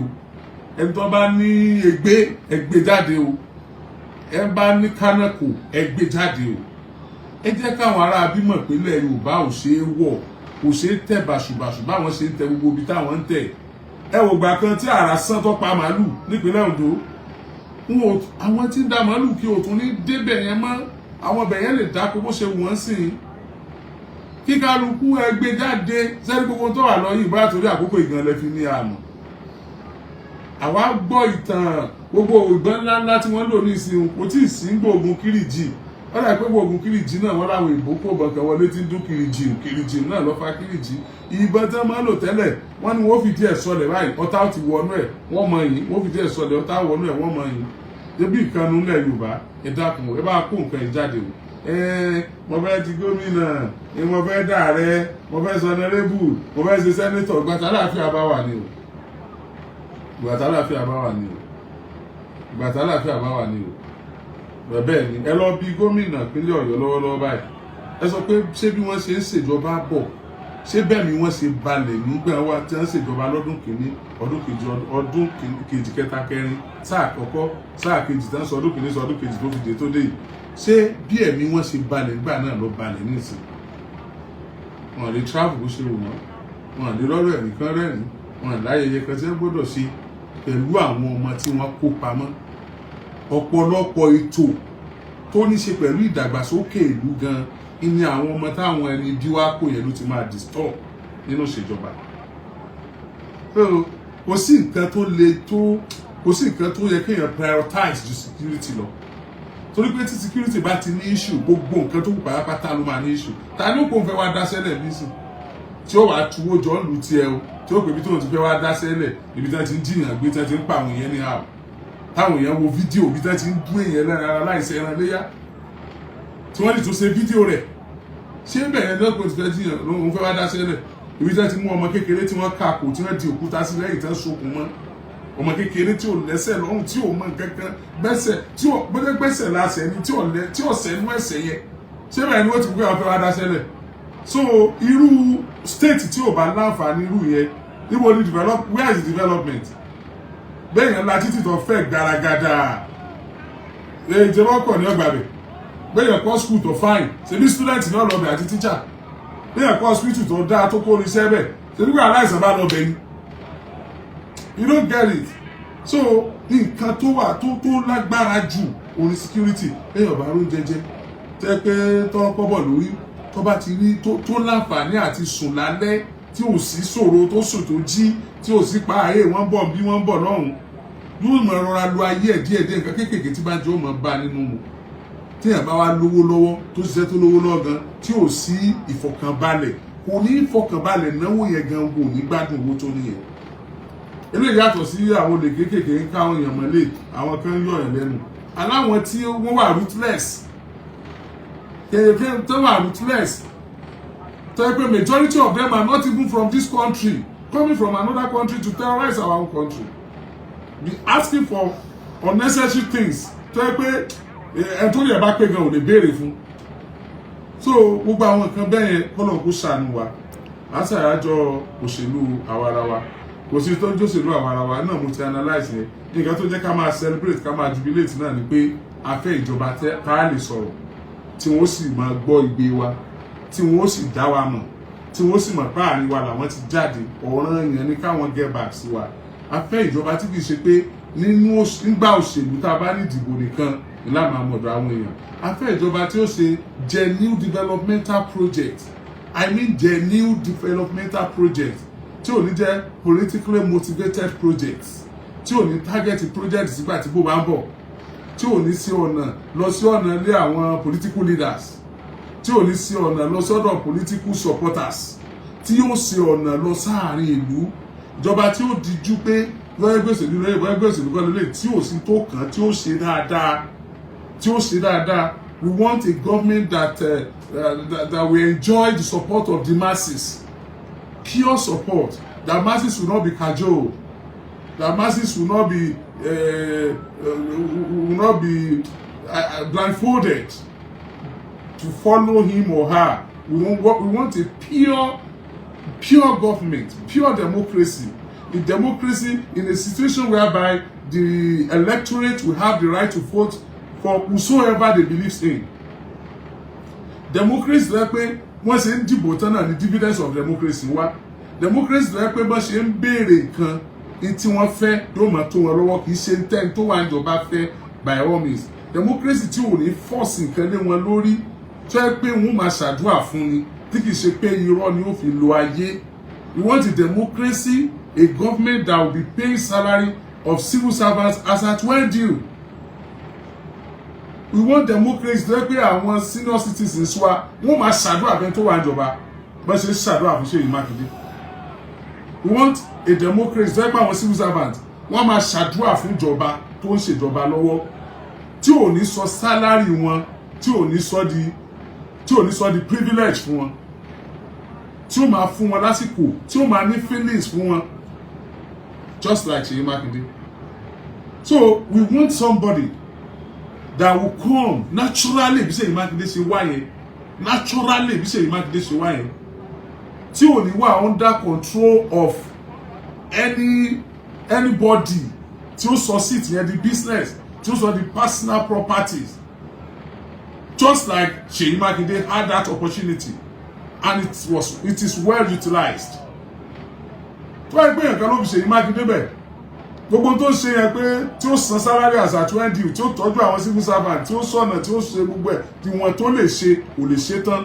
Ẹni tó bá ní ègbé, ẹ gbé jáde o. Ẹ bá ní kánákò, ẹ gbé jáde o. Ẹ jẹ́ káwọn ará bímọ ìpínlẹ̀ Yorùbá ò ṣeé wọ̀, kò ṣeé tẹ̀ bàṣubàṣu báwọn ṣe ń tẹ gbogbo ibi táwọn ń tẹ̀. Ẹ wò gbà kan tí àrà sán tó pa màálù nípínlẹ̀ Ondo. N ò àwọn tí ń da màálù kí o tún ní débẹ̀ yẹn mọ́. Àwọn ibẹ̀ yẹn lè dáko bó ṣe wù wọ́n sí i. Kí kálukú ẹgbẹ́ jáde sẹ́ni gbogbo tó wà lọ́yìn bóyá torí àkókò ìgan fi ní àmọ́. Àwa gbọ́ ìtàn gbogbo ìbọn ńláńlá tí wọ́n lò ní ìsìn, kò tí ì sí gbóògùn Kírìjì. Wọ́n dà pé gbóògùn Kírìjì náà, wọ́n láwọn ìbò kó bọ̀kẹ́ wọlé tí ń dún kìrìjì kìrìjì náà lọ́ fa Kírìjì. Ìbọn tí wọ́n máa ń lò tẹ́lẹ̀, wọ́n ní wọ́n fìdí ẹ̀ sọlẹ̀ báyìí, ọ̀tá ti wọnú ẹ̀, wọ́n mọ yìí. Wọ́n fìdí ẹ̀ sọlẹ̀, ọ̀tá wọnú ẹ̀, wọ́n mọ yìí. Débi ìkànnì ńlẹ̀ Yorùbá, ẹ dákun, ẹ bá kó nǹkan ẹ̀ jáde o. Ẹ mo fẹ́ di gómìnà, ẹ mo fẹ́ dààrẹ, mo fẹ́ ṣe honourable, mo fẹ́ ṣe senator. Gbàtà láàfin àbá wà ní o, gbàtà láàfin àbá wà ní o, gbàtà láàfin àbá wà ní o. Bẹ́ẹ̀ ni, ẹ lọ bí gómìnà ìpínlẹ̀ Ọ̀yọ́ lọ́wọ́lọ́wọ́ báyìí, ẹ sọ pé ṣé bí wọ́n ṣe ń ṣèjọba bọ̀, ṣé bẹ́ẹ̀ ni wọ́n ṣe balẹ̀ nígbà wá tí wọ́n ṣèjọba lọ́dún kìíní, ọdún kejì, ọdún kejì, kẹta, kẹrin, sáà àkọ́kọ́, sáà kejì tí wọ́n sọ ọdún kìíní, sọ ọdún kejì tó fi dé tó dé yìí, ṣé bí ẹ̀mí wọ́n ṣe balẹ̀ nígbà náà lọ balẹ̀ nísìn? Wọn lè travel bó ṣe wù wọ́n, wọn lè rọ́rọ̀ ẹ̀mí kan rẹ́rìn, wọn láyẹyẹ kan tí wọ́n gbọ́dọ̀ ṣe pẹ̀lú àwọn ọmọ tí wọ́n kó pamọ́. Ọ̀pọ̀lọpọ̀ ètò tó ní ṣe pẹ̀lú ìdàgbàsókè ìlú gan ní àwọn ọmọ táwọn ẹni bí wá kó yẹn ló ti máa disturb nínú ìṣèjọba. So kò sí nǹkan tó le tó, kò sí nǹkan tó yẹ kéèyàn prioritize ju security lọ, torí pé tí security bá ti ní issue, gbogbo nǹkan tó kù pátápátá ló máa ní issue. Ta ni ó kò ń fẹ́ wá dá sẹ́lẹ̀ nísìn tí ó wàá tuwó jọ ń lu tiẹ̀ o, tí ó pè bí tóun ti fẹ́ wá dá sẹ́lẹ̀ ibi tí wọ́n ti ń jiyàn gbé, tí wọ́n ti ń pa àwọn èèyàn ní àwọ̀, táwọn èèyàn wo fídíò bí tí wọ́n ti ń dún èèyàn lẹ́ran ara láìsí ẹran léyà, tí wọ́n lè tún ṣe fídíò rẹ̀? Ṣé bẹ̀rẹ̀ lọ́pọ̀ ti fẹ́ jiyàn lóun fẹ́ wá dá sẹ́lẹ̀ ibi tí wọ́n ti mú ọmọ kékeré tí wọ́n kà kò, tí wọ́n di òkúta sí lẹ́yìn, tí wọ́n sokùn mọ́ ọmọ kékeré tí ò lẹ́sẹ̀ lọ́rùn, tí ò mọ nǹkan kan gbẹ́sẹ̀, tí ò gbọ́dọ̀ gbẹ́sẹ̀ lásẹ̀ ni, tí ò lẹ́, tí ò sẹ́nu ẹ̀sẹ̀ yẹn? Ṣé bẹ́ẹ̀ ni wọ́n ti kú pé àwọn fẹ́ wá dá sẹ́lẹ̀? So irú state tí ò bá láǹfààní irú yẹn, níbo ni develop? Where is the development? Bẹ́ẹ̀ yẹn la títì tó fẹ́ gbaragada, ìjọba ọkọ̀ ní ọgbà bẹ̀. Bẹ́ẹ̀ yẹn kọ́ school tó fine, ṣebí student náà lọ bẹ̀ àti teacher. Bẹ́ẹ̀ yẹn kọ́ hospital tó dáa, tó kó irinṣẹ́ bẹ̀, ṣebí pé aláìsàn bá lọ bẹ̀ ni. You don't get it. So nǹkan tó wà tó lágbára jù òní security. Bẹ́ẹ̀ ọ̀bá ló ń jẹjẹ tẹ́ pé tọ́ kọ́bọ̀ lórí, tó bá ti rí tó láǹfààní àti sùn lálẹ́, tí ò sí ṣòro, tó sùn tó jí, tí ò sí pa ayé wọ́n bọ̀ bí wọ́n bọ̀ lọ́hùn, yóò mọ̀ rọra lo ayé ẹ̀ díẹ̀ díẹ̀. Nǹkan kéékèèké tí bá jẹ́ ó mọ̀ bá nínú mu. Téèyàn bá wá lówó lọ́wọ́, tó ṣiṣẹ́ tó lówó lọ́wọ́ gan, tí ò sí ìfọ̀kànbalẹ̀, kò ní ìfọ̀kànbalẹ̀ náwó yẹn gan, kò ní gbádùn owó tó níyẹn. Eléyìí yàtọ̀ sí àwọn olè kéékèèké ń káwọn èèyàn mọ́lẹ̀, àwọn kan ń yọ̀ yàn lẹ́nu, aláwọn tí wọ́n wà ruthless, kéèké tó wà ruthless, tó yẹ pé majority of them are not even from this country, coming from another country to terrorize our own country, be asking for unnecessary things tó yẹ pé ẹ tó yẹ bá pé gan ò lè béèrè fún. So gbogbo àwọn nǹkan bẹ́ẹ̀ yẹn, kọ́lọ̀ kó ṣàánú wa. Àṣàyájọ́ òṣèlú àwarawa, kò sí tó ń jòṣèlú àwarawa náà. Mo ti analyse yẹn. Nǹkan tó jẹ́ ká máa celebrate, ká máa jubilate náà ni pé a fẹ́ ìjọba ká lè sọ̀rọ̀, tí wọ́n sì máa gbọ́ igbe wa, tí wọ́n sì dá wa mọ̀, tí wọ́n sì mọ̀ pé àárín wa làwọn ti jáde. Ọ̀ràn yẹn ni káwọn get back sí wa. A fẹ́ ìjọba tí kì í ṣe pé nínú nígbà òṣèlú tá a bá ní ìdìbò nìkan ìlànà àmọ̀dọ̀ àwọn èèyàn. A fẹ́ ìjọba tí ó ṣe genuine developmental project, I mean genuine developmental project, tí ò ní jẹ́ politically motivated projects, tí ò ní target project sígbà tí bó bá ń bọ̀, tí ò ní sí ọ̀nà lọ sí ọ̀nà ilé àwọn political leaders, tí ò ní sí ọ̀nà lọ sọ́dọ̀ political supporters, tí yóò ṣe ọ̀nà lọ sáàrin ìlú. Ìjọba tí ó dijú pé lọ́yẹ́ gbèsè ní lọ́yẹ́ gbèsè ní kọ́lé lè tí ò sí tó kàn, tí ó ṣe dáadáa, tí ó ṣe dáadáa. We want a government that will enjoy the support of the masses, pure support, that masses will not be cajoled, that masses will not be blindfolded to follow him or her. We want a pure, pure government, pure democracy, a democracy in a situation whereby the electorate will have the right to vote for whosoever they believe in. Democracy lọ pé wọ́n ṣe ń dìbò tán náà ní dividends of democracy wá. Democracy lọ pé bọ́n ṣe ń béèrè nǹkan Ní tí wọ́n fẹ́ yóò máa tó wọn lọ́wọ́, kì í ṣe tẹ́ni tó wà níjọba fẹ́. By all means, democracy tí ò ní force nǹkan lé wọn lórí, tó yẹ pé wọ́n máa ṣàdúrà fún ni, tí kì í ṣe pé irọ́ ni ó fi lo ayé. We want a democracy, a government that will be paying salary of civil servants as at when due. We want democracy tó yẹ pé àwọn senior citizens wa, wọ́n máa ṣàdúrà fẹ́ tó wà níjọba, bá ṣe ń ṣàdúrà fún Ṣèyí Mákindé. We want a democracy tó yẹ pé àwọn civil servants, wọ́n máa ṣàdúrà fún ìjọba tó ń ṣèjọba lọ́wọ́, tí ò ní sọ salary wọn, tí ò ní sọ di privilege fún wọn, tí ó máa fún wọn lásìkò, tí ó máa ní feelings fún wọn, just like Ṣèyí Mákindé. So we want somebody that will come naturally bí Ṣèyí Mákindé ṣe wá yẹn, naturally bí Ṣèyí Mákindé ṣe wá yẹn, tí ò ní wà under control of anybody, tí ó sọ seat yẹn di business, tí ó sọ di personal properties, just like Ṣèyí Mákindé had that opportunity and it is well utilized. Tó bá yẹ pé nǹkan ló fi Ṣèyí Mákindé bẹ̀, gbogbo tó ń ṣe yẹn pé tí ó san salary as at when due, tí ó tọ́jú àwọn civil servant, tí ó sọ̀nà, tí ó ṣe gbogbo ẹ̀ tí wọ́n tó lè ṣe, kò lè ṣe tán.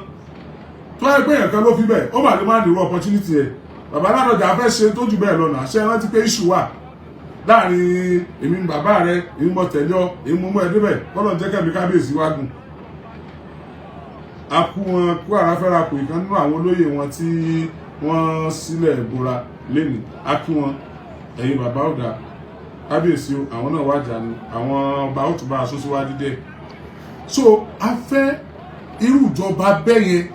Tó bá yẹ pé nǹkan ló fi bẹ̀, ó mà lè má nírú opportunity yẹn. Bàbá Ládọjà fẹ́ ṣe tó jù bẹ́ẹ̀ lọ nà. Ṣe rántí pé issue wà láàrin èmi bàbá rẹ, èmi mọ tẹ̀lé ọ, èmi mọ mú ẹ débẹ̀? Kọ́lọ̀ jẹ́ kẹ́mi kábíyèsí wá gùn. A kú wọn kú àràfẹ́ra kù. Ìkan nínú àwọn olóyè wọn tí wọ́n sílẹ̀ bora lẹ́nìí, a kí wọn. Ẹ̀yin bàbá, ọ̀gá kábíyèsí o, àwọn náà wájà ni àwọn ọba ó tún bá aṣọ síwájú dẹ̀. So a fẹ́ irú ìjọba bẹ́ẹ̀ yẹn.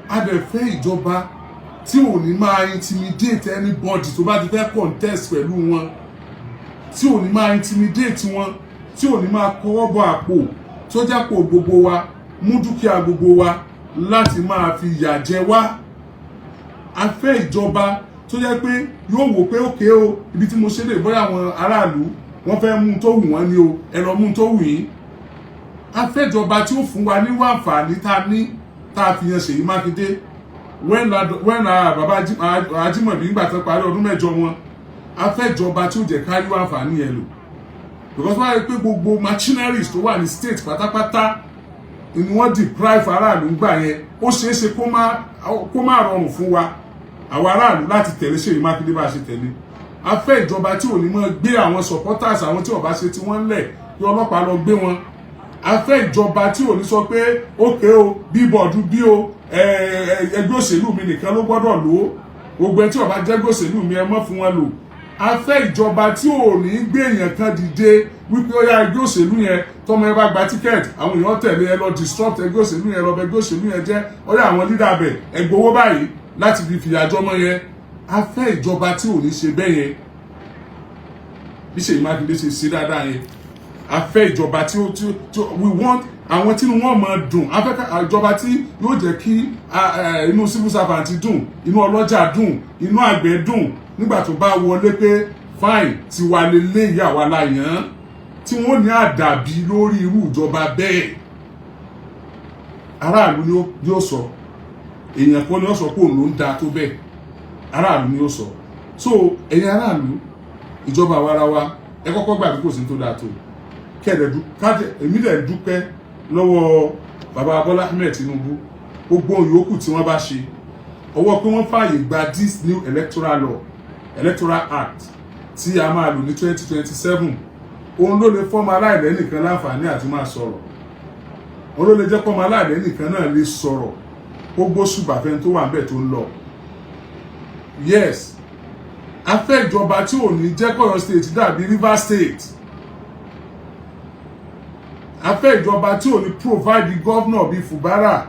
A dẹ̀ fẹ́ ìjọba tí ò ní máa intimidate anybody tó bá ti fẹ́ contest pẹ̀lú wọn, tí ò ní máa intimidate wọn, tí ò ní máa kọwọ́ bọ àpò tó jápò gbogbo wa, mú dúkìá gbogbo wa láti máa fi yà jẹ wá. A fẹ́ ìjọba tó jẹ́ pé yóò wò pé, okay o, ibi tí mo ṣe lè bóyá àwọn aráàlú wọ́n fẹ́ mú tó wù wọ́n ni o, ẹ lọ mú tó wù yín. A fẹ́ ìjọba tí ó fún wa nírú àǹfààní tá a ní, tá a fi yan Ṣèyí Mákindé when bàbá Ajímọ̀bí nígbà tó parí ọdún 8 wọn. A fẹ́ ìjọba tí ó jẹ́ ká rí àǹfààní yẹn lò, because wọ́n á rí pé gbogbo machineries tó wà ní state pátápátá ni wọ́n deprive aráàlú gbà yẹn. Ó ṣeé ṣe kó má rọrùn fún wa, àwọn aráàlú, láti tẹ̀lé Ṣèyí Mákindé bá a ṣe tẹ̀lé. A fẹ́ ìjọba tí ò ní mọ́ gbé àwọn supporters, àwọn tí ò bá ṣe tí wọ́n ń lẹ̀, kí ọlọ́pàá lọ gbé wọn. A fẹ́ ìjọba tí ò ní sọ pé, okay o, bíbọ̀dù bí o, ẹgbẹ́ òṣèlú mi nìkan ló gbọ́dọ̀ lò ó, gbogbo ẹ tí ó bá jẹ́ ẹgbẹ́ òṣèlú mi, ẹ mọ́ fún wọn lò. A fẹ́ ìjọba tí ò ní gbé èèyàn kan dìde wípé ó yá, ẹgbẹ́ òṣèlú yẹn, tọmọ ẹ bá gba ticket, àwọn èèyàn tẹ̀lé ẹ lọ disrupt ẹgbẹ́ òṣèlú yẹn, lọ bẹ ẹgbẹ́ òṣèlú yẹn jẹ́, ó yá, àwọn leader bẹ̀, ẹ gbowó báyìí láti fi fìyà jọmọ yẹn. A fẹ́ ìjọba tí ò ní ṣe bẹ́ẹ̀ yẹn, bí Ṣèyí Mákindé ṣe ṣe dáadáa yẹn. A fẹ́ ìjọba tí we want àwọn tí wọ́n máa dùn. A fẹ́ ìjọba tí yóò jẹ́ kí inú civil servant dùn, inú ọlọ́jà dùn, inú àgbẹ̀ dùn nígbà tó bá wọlé pé, fine, tiwa lélẹ́yìí, àwa la yàn án, tí wọ́n ní àdàbí lórí irú ìjọba bẹ́ẹ̀. Aráàlú ni ó sọ, èèyàn kan ni ó sọ pé òun ló ń da tó bẹ́ẹ̀, aráàlú ni ó sọ. So ẹ̀yin aráàlú, ìjọba àwarawa, ẹ kọ́kọ́ gbà pé kò sí tó dáa tó kẹ́ẹ̀dẹ̀ kájẹ. Èmi dẹ̀ dúpẹ́ lọ́wọ́ bàbá Bọ́lá Ahmed Tinubu. Gbogbo yòókù tí wọ́n bá ṣe, ọwọ́ pé wọ́n fààyè gba this new electoral law, electoral act tí a máa lò ní 2027, òun ló lè fọ́mọ aláìlẹ́ nìkan láǹfààní àti máa sọ̀rọ̀. Òun ló lè jẹ́ fọ́mọ aláìlẹ́ nìkan náà lè sọ̀rọ̀, kó gbóṣùbàfẹ́ tó wà níbẹ̀ tó ń lọ. Yes, a fẹ́ ìjọba tí ò ní jẹ́ k'Ọ́yọ́ State dàbí Rivers State. A fẹ́ ìjọba tí ò ní provide the governor bíi Fubara.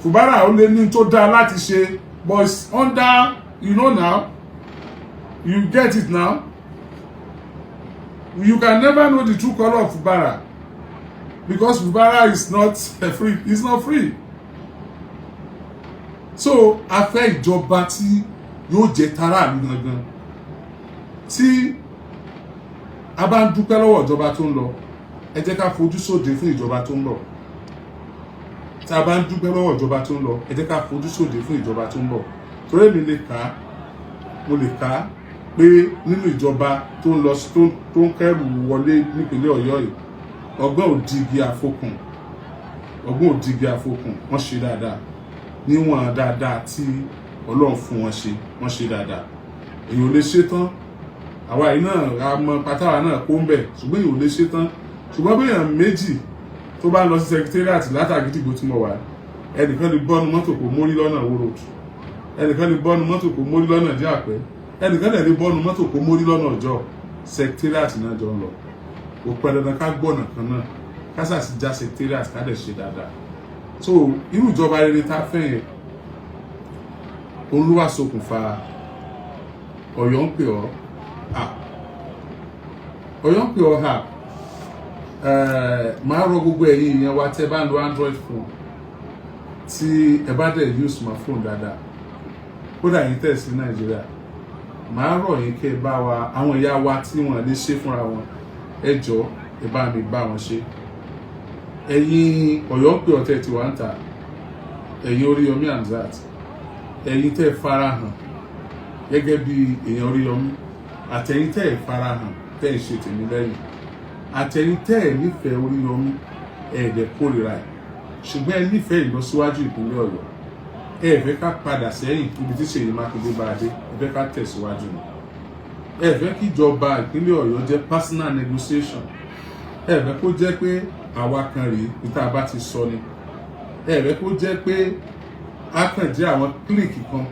Fubara, ó lè ní tó dáa láti ṣe, but it's under, you know now, you get it now. You can never know the true colour of Fubara because Fubara is not free, is not free. So a fẹ́ ìjọba tí yóò jẹ́ taráàlú gangan. Tí a bá ń dúpẹ́ lọ́wọ́ ìjọba tó ń lọ, ẹ jẹ́ ká fojú sóde fún ìjọba tó ń bọ̀. Tí a bá ń dúpẹ́ lọ́wọ́ ìjọba tó ń lọ, ẹ jẹ́ ká fojú sóde fún ìjọba tó ń bọ̀, torí èmi lè kà á, mo lè kà á. Pé nínú ìjọba tó ń lọ, tó ń kẹ́rù wọlé nípínlẹ̀ Ọ̀yọ́ yìí, ọgbọ́n òdìgí àfokùn, ọgbọ́n òdìgí àfokùn, wọ́n ṣe dáadáa níwọ̀n dáadáa tí Ọlọ́run fún wọn ṣe. Wọ́n ṣe dáadáa. Èyí ò lè ṣe tán. Àwa yìí náà, a mọ pátáwa náà kó ń bẹ̀, ṣùgbọ́n èyí ò lè ṣe tán. Ṣùgbọ́n béèyàn méjì tó bá lọ sí secretariat látàgídìgbò tí mo wà, ẹnìkan lè bọ́nu mọ́tò kó mórí lọ́nà Ìwó Road, ẹnìkan lè bọ́nu mọ́tò kó mórí lọ́nà Ìdí Àpẹ́, ẹnìkan lè bọ́nu mọ́tò kó mórí lọ́nà Ọjọ́. Secretariat náà jọ ń lọ. Kò pẹ́ dandan ká gbọ́nà kan náà, ká sàṣì já secretariat, ká dẹ̀ ṣe dáadáa. So irú ìjọba rere tá a fẹ́ yẹn, òun ló wá ṣokùnfà Ọ̀yọ́ ń pè ọ́ app. Ọ̀yọ́ ń pè ọ́ app, máa rọ gbogbo ẹ̀yin ìyẹn wa tẹ́ bá ń lo Android phone, tí ẹ bá dẹ̀ use smartphone dáadáa, kódà yín tẹ̀ sí Nàìjíríà, màá rọ̀ yín kẹ́ ẹ bá wa, àwọn ìyá wa tí wọ́n lè ṣe fúnra wọn, ẹ jọ̀ọ́, ẹ bá mi bá wọn ṣe. Ẹ̀yin Ọ̀yọ́ ń pè ọ̀tẹ̀ tí wà ń ta, ẹ̀yin Oríyọmí Hamzat, ẹ̀yin tẹ́ farahàn gẹ́gẹ́ bí èèyàn Oríyọmí, àtẹ̀yin tẹ́ farahàn tẹ́ ẹ ṣe tèmi lẹ́yìn, àtẹ̀yin tẹ́ ẹ nífẹ̀ẹ́ Oríyọmí, ẹ̀ẹ́dẹ̀ kórìíra ẹ̀, ṣùgbọ́n ẹ nífẹ̀ẹ́ ìlọsíwájú ìpínlẹ̀ Ọ̀yọ́, ẹ fẹ́ ká padà sẹ́yìn níbi tí Ṣèyí Mákindé bá dé, ẹ fẹ́ ká tẹ̀síwájú ni, ẹ fẹ́ kí ìjọba ìpínlẹ̀ Ọ̀yọ́ jẹ́ personal negotiation, ẹ fẹ́ kó jẹ́ pé àwa kan rèé níta bá ti sọ ni, ẹ fẹ́ kó jẹ́ pé a kàn jẹ́ àwọn clique kan,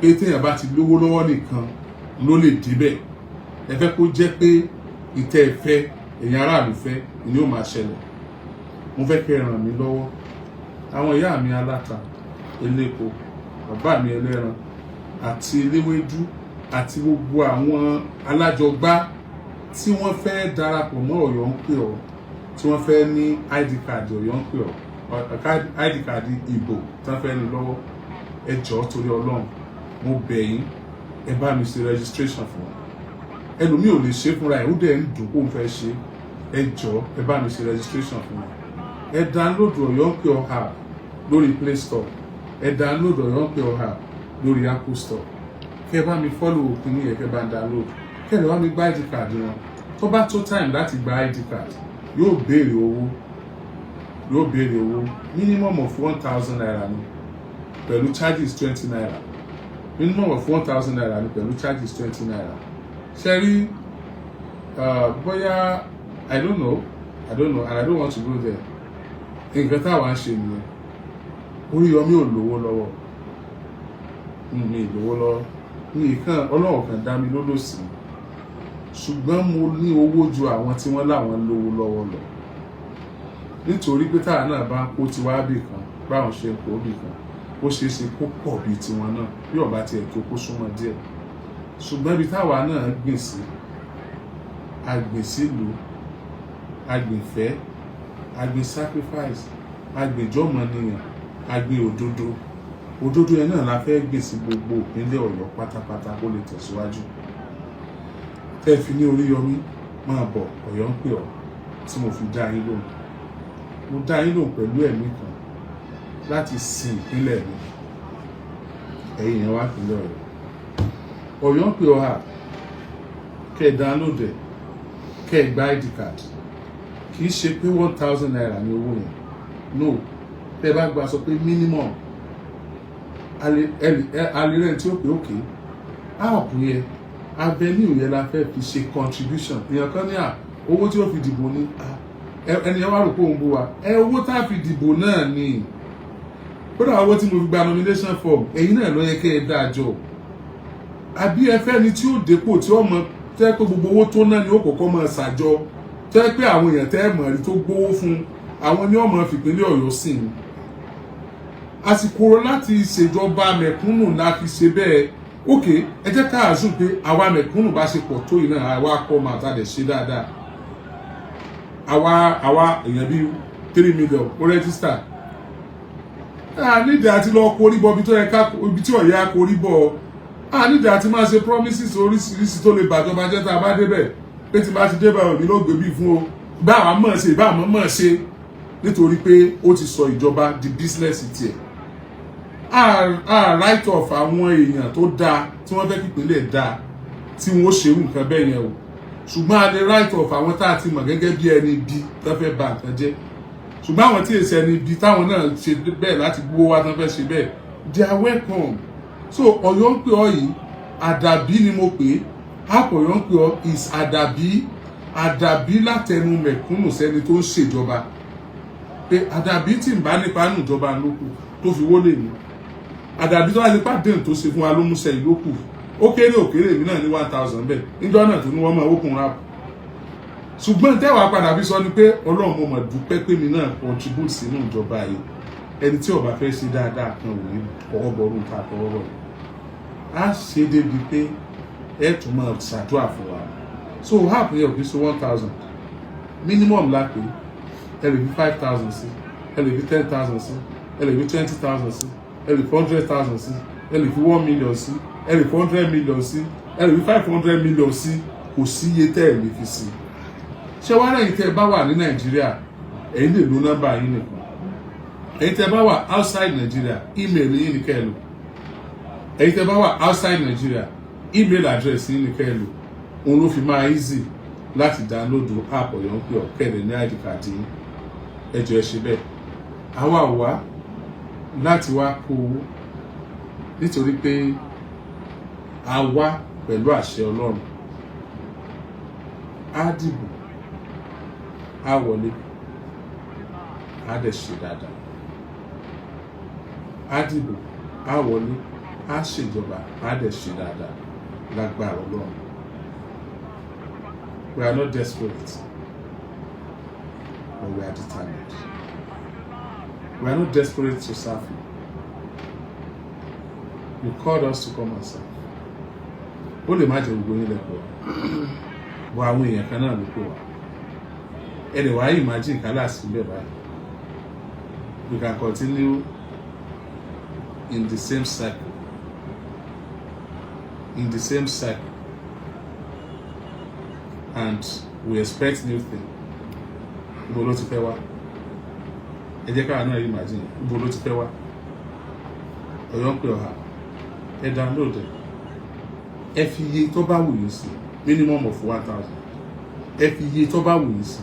pé téèyàn bá ti lówó lọ́wọ́ nìkan ló lè débẹ̀. Ẹ fẹ́ kó jẹ́ pé ìtẹ́ ẹ fẹ́, èèyàn aráàlú fẹ́ ni ó máa ṣẹlẹ̀. Mo fẹ́ kẹ́ ẹ ràn mí lọ́wọ́. Àwọn ìyá mi aláta, elépo, bàbá mi ẹlẹ́ran àti eléwédú àti gbogbo àwọn alájọgbá tí wọ́n fẹ́ darapọ̀ mọ́ Ọ̀yọ́ ń pè ọ́, tí wọ́n fẹ́ ní ID card Ọ̀yọ́ ń pè ọ́, ID card ìbò tí wọ́n fẹ́ ní lọ́wọ́, ẹ jọ̀ọ́, torí Ọlọ́run, mo bẹ̀ yín, ẹ bá mi ṣe registration fún wọn. Ẹlòmíì ò lè ṣe fúnra ẹ̀, ó dẹ̀ ń dùn kó n fẹ́ ṣe. Ẹ jọ̀ọ́, ẹ bá mi ṣe registration fún wọn. Ẹ download Ọ̀yọ́ ń pè ọ́ app lórí Play Store, ẹ download Ọ̀yọ́ ń pè ọ́ app lórí Apple Store. Kẹ́ ẹ bá mi follow òpin yẹn, kẹ́ ẹ bá ń download, kẹ́ ẹ lè wá mi gba ID card wọn. Tó bá tó time láti gba ID card, yóò béèrè owó, yóò béèrè owó. Minimum of ₦1,000 ni pẹ̀lú charges ₦20. Minimum of ₦1,000 ni pẹ̀lú charges ₦20. Ṣe rí, bóyá, I don't know, I don't know and I don't want to go there. Nǹkan táwa ń ṣe nìyẹn. Oríyọmí ò lówó lọ́wọ́, mi lówó lọ́wọ́, mi kàn, Ọlọ́run kan dá mi lólòsì, ṣùgbọ́n mo ní owó ju àwọn tí wọ́n láwọn lówó lọ́wọ́ lọ, nítorí pé táwa náà bá ń kó tiwa bì kan, báwọn ṣe ń kó bì kan, ó ṣeé ṣe kó pọ̀ bíi tiwọn náà, bí ọba tiẹ̀ tó kó súnmọ́ díẹ̀. Ṣùgbọ́n ibi táwa náà gbìn sí, a gbìn sílùú, a gbìn fẹ́, a gbìn sacrifice, a gbìn jọ́mọnìyàn, a gbìn òdodo. Òdodo yẹn náà la fẹ́ gbìn sí gbogbo ìpínlẹ̀ Ọ̀yọ́ pátápátá, kó lè tẹ̀síwájú. Tẹ́ fi ní Oríyọmí máa bọ̀, Ọ̀yọ́ ń pè ọ́, tí mo fi dá yín lóhùn, mo dá yín lóhùn pẹ̀lú ẹ̀mí kan láti sin ìpínlẹ̀ mi. Ẹ̀yin yẹn wá ìpínlẹ̀ Ọ̀yọ́, Ọ̀yọ́ ń pè ọ́ app, kẹ́ ẹ download ẹ̀, kẹ́ ẹ gba ID card. Kì í ṣe pé ₦1,000 ní owó yẹn, no. Tẹ́ ẹ bá gba, sọ pé minimum alẹ́ tí ó pé òkè app yẹn, avenue yẹn la fẹ́ fi ṣe contribution. Èèyàn kan ní à owó tí ó fi dìbò ní ẹni yẹn wá rò pé òun bú wa. Ẹ owó tá a fi dìbò náà ni. Kódà owó tí mo fi gba nomination form, ẹ̀yin náà ló yẹ kẹ́ ẹ dáa jọ. Àbí ẹ fẹ́ ni tí ó dépò, tí ó mọ tẹ́ pé gbogbo owó tó ná ni ó kọ́kọ́ máa ṣàjọ, tẹ́ pé àwọn èèyàn tẹ́ mọ̀ rí tó gbówó fún àwọn ni ó mọ̀ fìpínlẹ̀ Ọ̀yọ́ sí ni? Àsìkò láti ṣèjọba mẹ̀kúnnù la fi ṣe bẹ́ẹ̀. Ok, ẹ jẹ́ ká assume pé àwa mẹ̀kúnnù bá ṣe pọ̀ tó yìí náà, àwa kọ́ máa ta dẹ̀ ṣe dáadáa. Àwa èèyàn bíi 3 million ó register, a nídìí àti lọ korí bọ ibi tó yẹ ká, ibi tí ọ̀yẹ́ korí bọ. A nídìí àti máa ṣe promises oríṣiríṣi tó lè bàjọba jẹ́ tá a bá débẹ̀, pé tí bá ti débẹ̀, òní ló gbé bí fún o, bá àwa mọ̀ ṣe, bá àmọ́ mọ̀ ṣe, nítorí pé ó ti sọ ìjọba di business tiẹ̀. A write off àwọn èèyàn tó dáa tí wọ́n fẹ́ kí ìpínlẹ̀ dáa tí wọ́n ṣerú nǹkan bẹ́ẹ̀ yẹn o, ṣùgbọ́n a lè write off àwọn tá a ti mọ̀ gẹ́gẹ́ bí ẹni bí tó fẹ́ ba nǹkan jẹ́. Ṣùgbọ́n àwọn tí èsì ẹni bí táwọn náà ṣe bẹ́ẹ̀ láti gbówó wá tán fẹ́ ṣe bẹ́ẹ̀, they are welcome. So Ọ̀yọ́ ń pè ọ́ yìí, àdàbí ni mo pè é. App Ọ̀yọ́ ń pè ọ́ is àdàbí, àdàbí látẹnu mẹ̀kúnnù sẹ́ni tó ń ṣèjọba, pé àdàbí tí ń bá nípa nù ìjọba lókù tó fi wọlé mi, àdàbí tó wá sí pàdéhùn tó ṣe fún wa ló mú sẹ́yìn lókù. Ó kéré, òkéré mi náà ní 1,000 bẹ́ẹ̀ níjọ́ náà tó ní wọ́n mọ̀ ókun rap. Ṣùgbọ́n tẹ́wàá padà fi sọ ni pé, Ọlọ́run, mo mọ̀ dúpẹ́ pé mi náà contribute sínú ìjọba yìí. Ẹni tí ó bá fẹ́ ṣe dáadáa kan ò ní kọ́wọ́ bọ̀rù ta tọwọ́ bọ̀ yìí. Á ṣe débi pé ẹ tún máa ṣàdúrà fún wa. So app yẹn ò kí ṣe 1,000 minimum la pé. Ẹ lè fi 5,000 sí, ẹ lè fi 10,000 sí, ẹ lè fi 20,000 sí, ẹ lè fi 100,000 sí, ẹ lè fi 1 million sí, ẹ lè fi 100 million sí, ẹ lè fi 500 million sí. Kò sí iye tẹ́ ẹ lè fi sí. Ṣé wàá rẹ̀yìn tẹ́ ẹ bá wà ní Nàìjíríà, ẹ̀yin lè lo nọ́mbà yín nìkan. Ẹ̀yin tẹ́ ẹ bá wà outside Nàìjíríà, email yín ní kẹ́ ẹ lò. Ẹ̀yin tẹ́ ẹ bá wà outside Nàìjíríà, email address yín ní kẹ́ ẹ lò. Òun ló fi máa easy láti download app Ọ̀yọ́ ń pè ọ́ kẹ́ẹ̀dẹ̀ ní ID card yín. Ẹ jọ̀ọ́, ẹ ṣe bẹ́ẹ̀. Àwa ò wá láti wá kó owó, nítorí pé a wá pẹ̀lú àṣẹ Ọlọ́run. Á dìbò, á wọlé, á dẹ̀ ṣe dáadáa. Á dìbò, á wọlé, á ṣèjọba, á dẹ̀ ṣe dáadáa lágbára Ọlọ́run. We are not desperate, but we are determined. We are not desperate to serve you. You called us to come and serve. Ó lè má jẹ gbogbo yín lẹ́kọ̀ọ́ bọ́, àwọn èèyàn kan náà ló pè wá. Ẹ lè wá imagine kálá síbẹ̀ báyìí, we can continue in the same cycle, in the same cycle, and we expect new thing. Ibo ló ti fẹ́ wá? Ẹ jẹ́ káwa náà imagine, ibo ló ti fẹ́ wá? Ọ̀yọ́ ń pè ọ̀hà, ẹ download ẹ, ẹ fi iye tó bá wù yín sí, minimum of 1,000. Ẹ fi iye tó bá wù yín sí.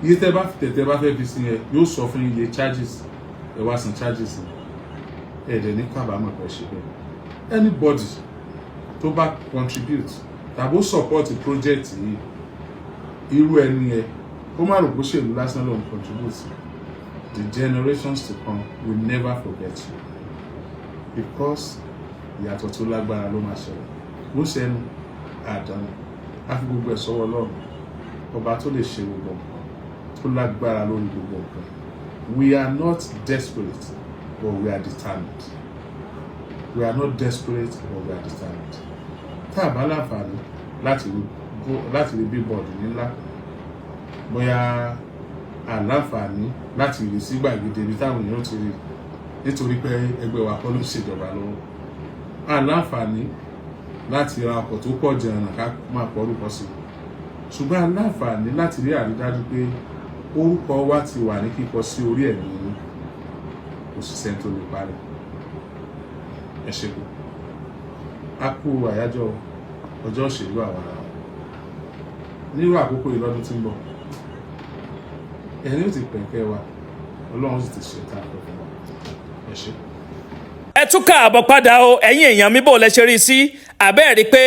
Iye tẹ́ bá fi tẹ̀tẹ̀ bá fẹ́ fi sí yẹn, yóò sọ fún iye charges ẹ wá san. Charges yẹn, ẹ dẹ̀ ní kábàámọ̀ pẹ̀ ṣe bẹ́ẹ̀. Anybody tó bá contribute tàbó support project yìí, irú ẹni yẹn, kó má rò pé ṣèlú lásán ló ń contribute sí. The generations to come will never forget you, because ìyàtọ̀ tó lágbára ló máa ṣẹlẹ̀. Bó ṣẹnu àdánù, á fi gbogbo ẹ̀ sọ́wọ́ Ọlọ́run ọba tó lè ṣe gbogbo nǹkan, tó lágbára lórí gbogbo nǹkan. We are not desperate, but we are determined. We are not desperate, but we are determined. Tá a bá láǹfààní láti rí billboard ńlá, bóyá àláǹfààní láti rí sí gbàgede ibi táwọn èèyàn ti rí, nítorí pé ẹgbẹ́ wa kọ́ ló ń ṣèjọba lọ́wọ́, àláǹfààní láti ra ọkọ̀ tó pọ̀ jẹun ká máa pọ̀ orúkọ sí, ṣùgbọ́n aláǹfààní láti rí àrídájú pé orúkọ wa ti wà ní kíkọ sí orí ẹ̀mí yín. Kò sì sẹ́ni tó lè parí. Ẹ ṣe kù. A kú àyájọ́ ọjọ́ òṣèlú àwọn ará wa. Nírú àkókò yìí lọ́dún tí ń bọ̀, ẹni ó ti pẹ̀kẹ́ wa, Ọlọ́run sì ti ṣe tá a fẹ́ fún wa. Ẹ ṣé. Ẹ tún káàbọ̀ padà o, ẹ̀yin èèyàn mi. Bò lẹ ṣe rí sí àbẹ́ẹ̀ rí pé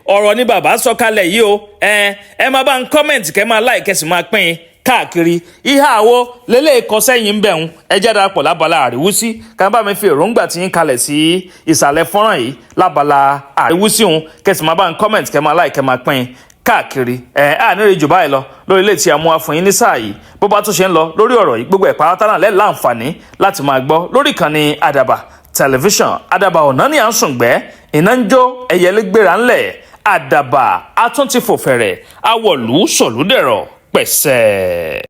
ọ̀rọ̀ ni bàbá sọ kalẹ̀ yìí o. Ẹ máa bá ń comment, kẹ́ máa like, kẹ́ sì máa pín in káàkiri. Ìhà wo lélẹ́ẹ̀kọ́ sẹ́yìn ń bẹ̀ ń? Ẹ jẹ́ darapọ̀ lábala àríwísí, ká bá mi fi èròǹgbà tí yín kalẹ̀ sí ìsàlẹ̀ fọ́nrán yìí lábala àríwísí òun, kẹ́ sì máa bá ń comment, kẹ́ máa like, kẹ́ máa pín in káàkiri. Ẹ á ní jù báyìí lọ lórí ilé tí a mú wá fún yín ní sáà yìí. Bó bá tún ṣe ń lọ lórí ọ̀rọ̀ yìí, gbogbo ẹ̀ pátá náà lẹ́ láǹfààní láti máa gbọ́ lórí ìkànnì Àdàbà Tẹlifíṣàn. Àdàbà ọ̀nà ní à ń sùn gbẹ́, iná ń jó, ẹyẹlé gbéra ńlẹ̀. Àdàbà atún ti fò fẹ̀rẹ̀, awọ̀lú sọ̀lúdẹ̀rọ̀ pẹ̀sẹ̀.